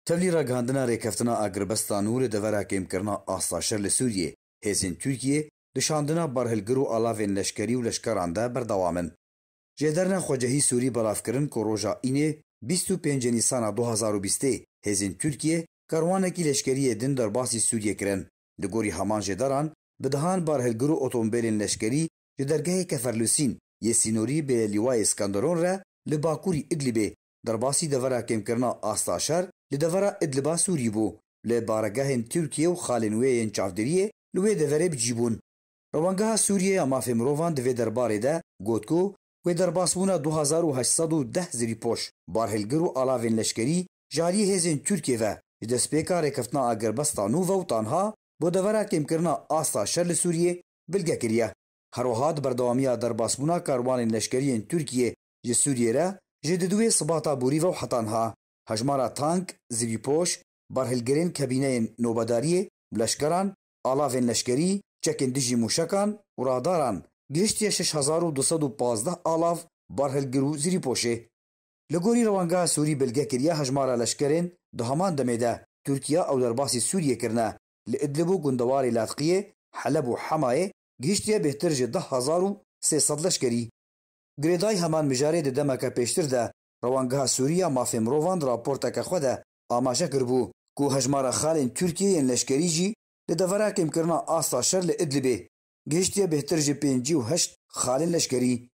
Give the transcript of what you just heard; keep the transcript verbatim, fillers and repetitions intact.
Tevlî ragihandina rêkeftina agirbesta nû li devera kêmkirina asta şer li Sûriyê, hêzên Tirkiyê di şandina barhilgir û alavên leşkerî û leşkeran de berdewam in. Jêderên xwecihî Sûrî belavkirin ku roja Înê bîst û pêncê Nîsana du hazar û bîstê hêzên Tirkiyê karwanekî leşkerî yê din derbasî Sûriyê kirin. Li gorî heman jêderan, bi dehan barhilgir û otomobîlên leşkerî ji dergehê Keferlûsîn yê sînorî bê lîwayê Skenderon re li bakurî Idlibê derbasî devera kêmkirina asta şer li devera Idliba Sûrî bû. Li baregehên Tirkiye û xalên wê yên çavdêriyê li wê deverê bi cî bûn. Rewangeha Sûriye ya Mafê Mirovan di vê derbarê de got ku wê derbasbûna du hezar û heşt sed û deh zirîpoş, barhilgir û alavên leşkerî ji aliyê hêzên Tirkiye ve ji destpêka rêkeftina agirbesta nû ve û tanha bo devera kêmkirina asta şer li Sûriyê bilge kiriye. Her wiha di berdewamiya derbasbûna karwanên leşkerî yên Tirkiyê ji Sûriyê re ji diduwê Sibata borî ve û heta niha hejmara tank, zivîpoş, barhilgirên kabîneyên nobedariyê, leşkeran, alavên leşkerî, çekên dijî mûşekan û radaran gihiştiye şeş hezar û du sed û pazdeh alav barhilgir û zirîpoşê. Li gorî Rewangeha Sûrî bilge kiriye hejmara leşkerên di heman demê de Tirkiye ew derbasî Sûriyê kirine, li Idlib û gundewarê Latqiyê, Heleb û Hemayê gihiştiye bêhtir ji deh hezar û sê sed leşkerî. Girêdayî heman mijarê di demeke pêştir de Rewangeha Sûrî ya Mafê Mirovan di raporteke xwe de amaje kiribû ku hejmara xalên Tirkiyê yên leşkerî jî li devera kêmkirina asta şer li Idlibê gihiştiye bêhtir ji pêncî û heşt xalên leşkerî.